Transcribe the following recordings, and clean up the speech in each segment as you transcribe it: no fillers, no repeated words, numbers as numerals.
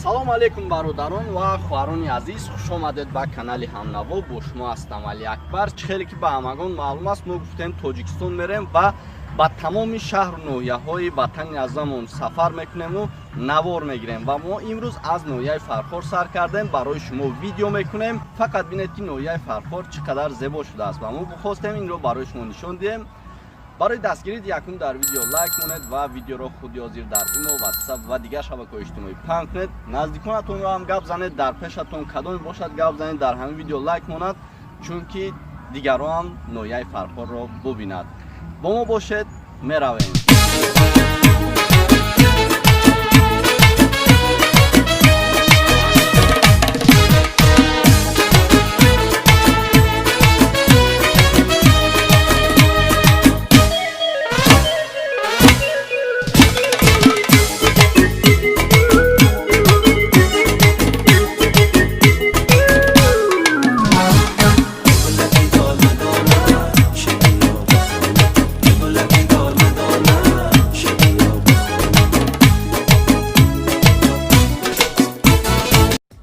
Салом алейкум бародарон ва хоҳарони азиз, хуш омадед ба канали Ҳамнаво. Бо шумо ҳастам Али Акбар. Чӣ хеле ки ба ҳамагон маълум аст, мо гуфтем Тоҷикистон мерем ва ба тамоми шаҳру ноҳияҳои ватани азамон сафар мекунему навор мегирем. Ва мо имрӯз аз ноҳияи Фархор сар кардем, барои шумо видео мекунем. Фақат бинед ки ноҳияи Фархор чӣ қадар зебо шудааст ва мо бихостем инро барои шумо нишон диҳем. Барои дастгирӣ якум дар видео лайк монед ва видеоро худи ҳозир дар имо, ватсап ва дигар шабакаҳои иҷтимоӣ паҳн кунед. Наздиконатонро ҳам гап занед, дар пешатон кадоме бошад гап занед, дар ҳамин видео лайк монад, чунки дигарон ҳам ноҳияи Фархорро бубинад. Бо мо бошед, меравем.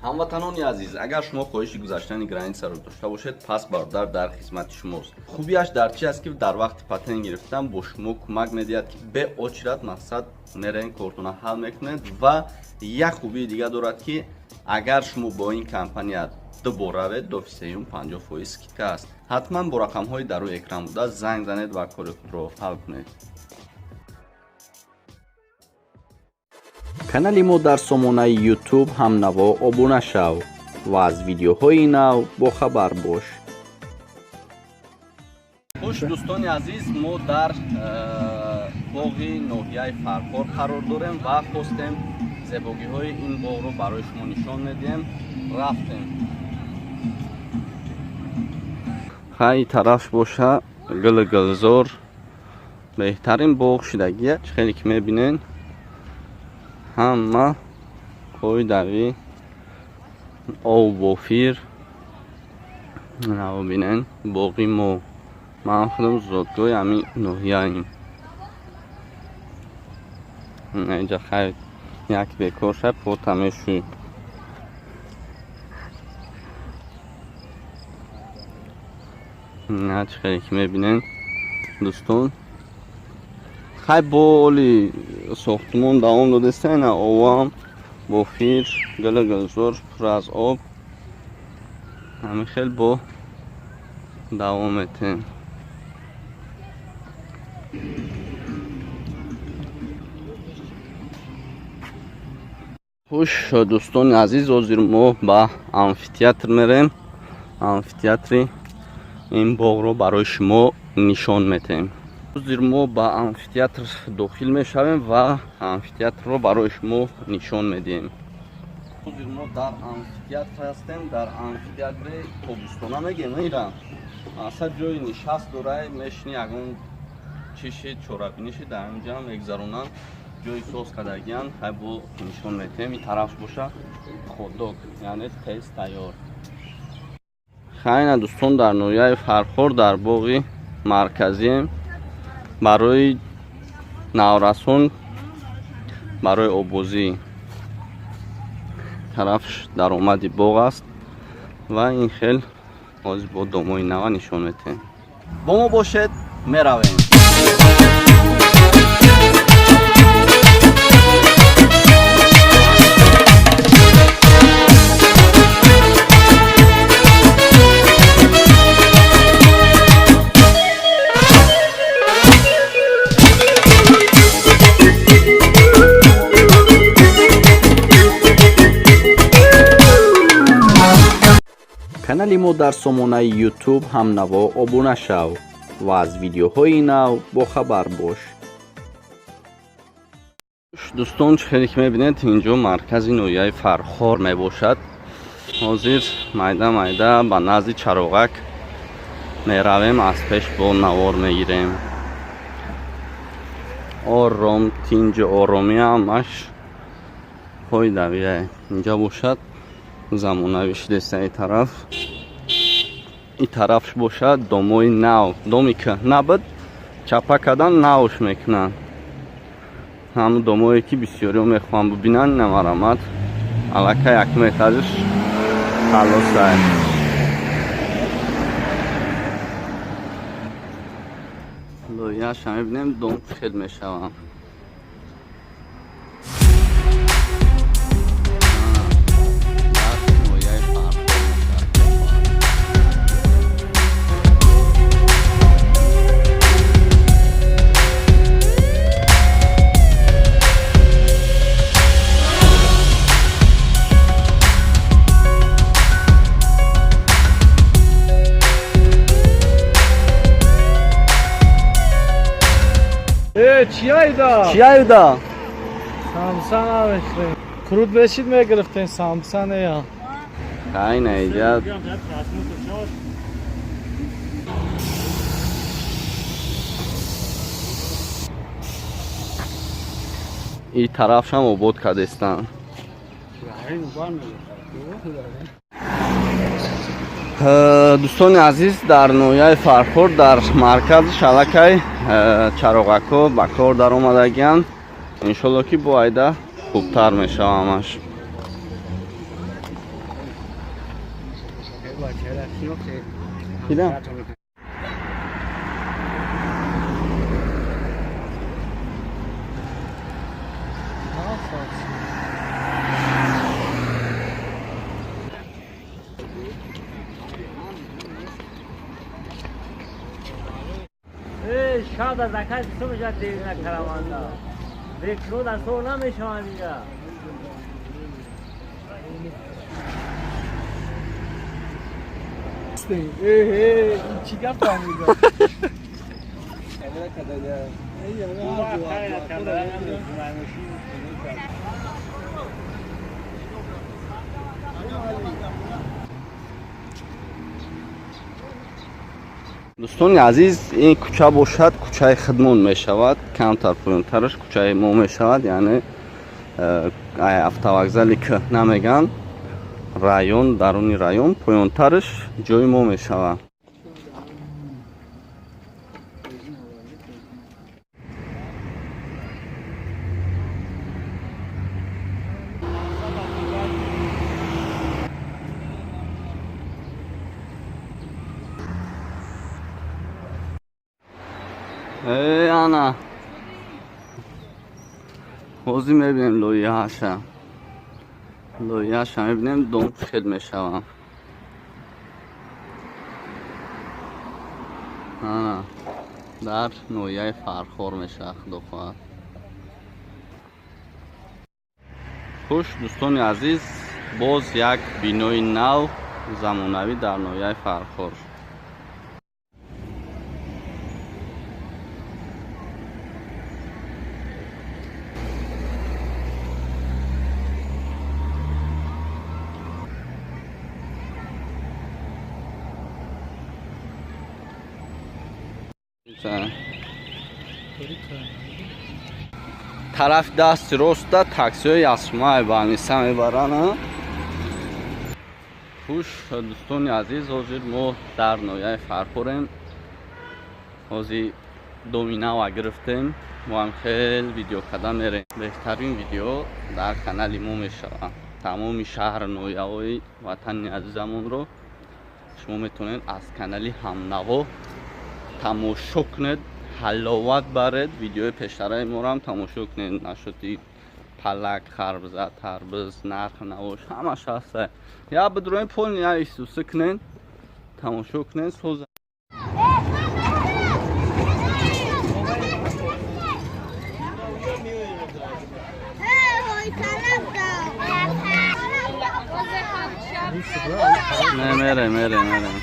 Ҳамватанони азиз, агар шумо хоҳиши гузаштани границаро дошта бошед, пас бародар дар хизмати шумост. Хубиаш дар чи аст, ки дар вақти патент гирифтан бо шумо кӯмак медиҳад, ки беочират мақсад мерен кортона ҳал мекунед. Ва як хубии дига дорад, ки агар шумо бо ин компания дубор равед, дофи сеюм 50% скидка аст. Ҳатман бо рақамҳои дар рӯи экран буда занг занед ва кори худро ҳал кунед. Канали мо дар сомонаи YouTube Ҳамнаво обуна шав ва аз видеоҳои нав бохабар бош. Хуш, дӯстони азиз, мо дар боғи ноҳияи Фархор қарор дорем ва хостем зебогиҳои ин боғро барои шумо нишон медиҳем. Рафтем. Хай, тараф боша гули гулзор, беҳтарин боғ шудагия. Чӣ хеле ки мебинед, ҳама қоидави об бофир. Бинен боғи мо. Ман худам зодгоҳи ҳамин ноҳияем. Инҷа хайр, як бекор шад, пота мешӯй. Чӣ хеле ки мебинен, дӯстон, хай, бо оли сохтмон давом додеста. Ина овам бофир, гули гулзор, пур аз об. Ҳамин хел бо давом метем. Хуш, дӯстони азиз, ҳозир мо ба амфитеатр мерем. Амфитеатри ин боғро барои шумо нишон метаҳем. Ҳозир мо ба амфитеатр дохил мешавем ва амфитеатрро барои шумо нишон медиҳем. Ҳозир мо дар амфитеатр ҳастем, дар амфитеатри тобистона мегем. Ира асла ҷои нишаст дорай, мешини, ягон чиши чорабиниши дар инҷа мегзаронанд, ҷои соз кардагиян. Хай, бо нишон метаҳем. Ин тараф боша ходок, яъне тез тайёр. Хайна, дӯстон, дар ноҳияи Фархор дар боғи марказием барои наврасон, барои оббозӣ. Тараф даромади боғ аст ва ин хел ҳозир бо домои нава нишон метаҳем. Бо мо бошед, меравем. Канали мо дар сомонаи YouTube Ҳамнаво обуна шав ва аз видеоҳои нав бохабар бош. Дӯстон, чӣ хеле ки мебинед, инҷо маркази ноҳияи Фархор мебошад. Ҳозир майда майда ба назди чароғак меравем, аз пеш бо навор мегирем. Ором, тинҷу оромӣ, ҳамаш пойдавия. Инҷа бошад замонавӣ шудеста. И тараф, и тарафш бошад домои нав. Доми кӯҳна буд, чапа кардан, навш мекунанд. Ҳамн домое ки бисёриҳо мехоҳанд бубинанд, ина, марамат. Аллакай якум этажаш халосай. Лоиҳаша мебинем, дом хел мешавам. Ноҳияи Фархор мешавад. Э, чияйда? Чияюда? Самса намехрем. Крут бешид мегирифтем самса нея. Айна иҷа. И тарафшам обод кардестанд. Дӯстони азиз, дар ноҳияи Фархор, дар маркази шалакай чароғакҳо ба кор даромадагианд. Иншолло, ки бо айда хубтар мешава ҳамаш. Кида? شاد از اکد تو میشه دیر نکروانده بکرو در تو نمیشوند دیگه. Э, э, чӣ гап фаҳмида? Дӯстони азиз, ин кӯча бошад, кӯчаи хидмон мешавад. Камтар поёнтараш кӯчаи мо мешавад, яъне автовокзали кӯҳна меган, район, даруни район, поёнтараш ҷои мо мешавад. Эй, ана, ҳозир мебинем лоиҳаша. Лоиҳаша мебинем, дом хел мешавам. Ана, дар ноҳияи Фархор мешавад, худо хоҳад. Хуш, дӯстони азиз, боз як бинои нав, замонавӣ дар ноҳияи Фархор. Тарафи дасти роста таксиҳои Ясмай ба Аниса мебаранд. Хуш, дӯстони азиз, ҳозир мо дар ноҳияи Фархорем. Ҳозир доми нава гирифтем, мо ҳам хел видео карда мерем. Беҳтарин видео дар канали мо мешавад. Тамоми шаҳр, ноҳияҳои ватани азизамонро шумо метавонед аз канали Ҳамнаво тамошо кунед, ҳаловат баред. Видеои пештараи моро ҳам тамошо кунед. Нашоти палак, харбза, тарбиз, нарх навош ҳамаш ҳаста. Я бидроем, полни я исуса кунед, тамошо кунед, соза. Не, мерем, мерем, мерем.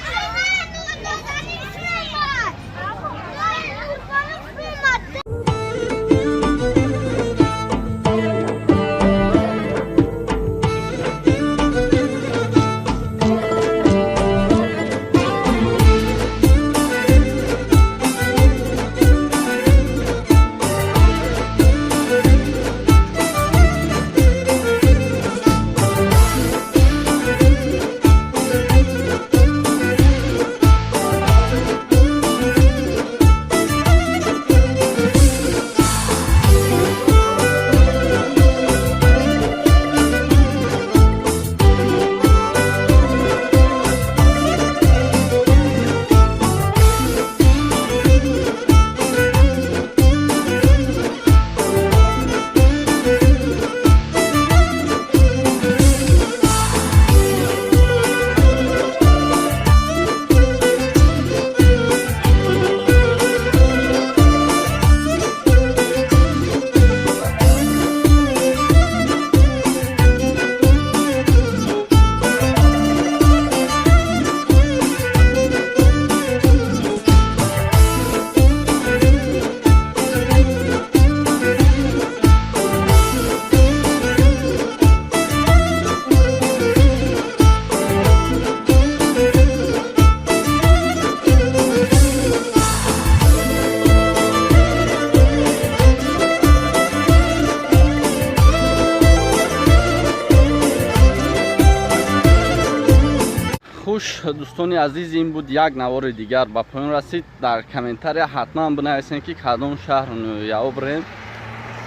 Хуш, дӯстони азиз, ин буд як навори дигар, ба поён расид. Дар комментария ҳатман бинависен, ки кадом шаҳр ноҳияҳо бирем,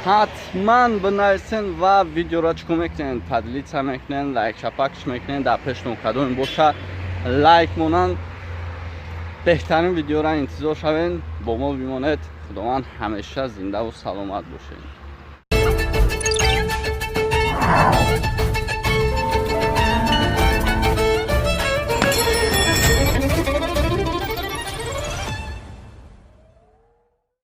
ҳатман бинависен. Ва видеоро чӣ кор мекунен? Поделиться мекунен, лайк шапакш мекунен, дар пештон кадоме боша, лайк монанд. Беҳтарин видеоро интизор шавен, бо мо бимонед. Худованд ҳамеша зиндаву саломат бошед.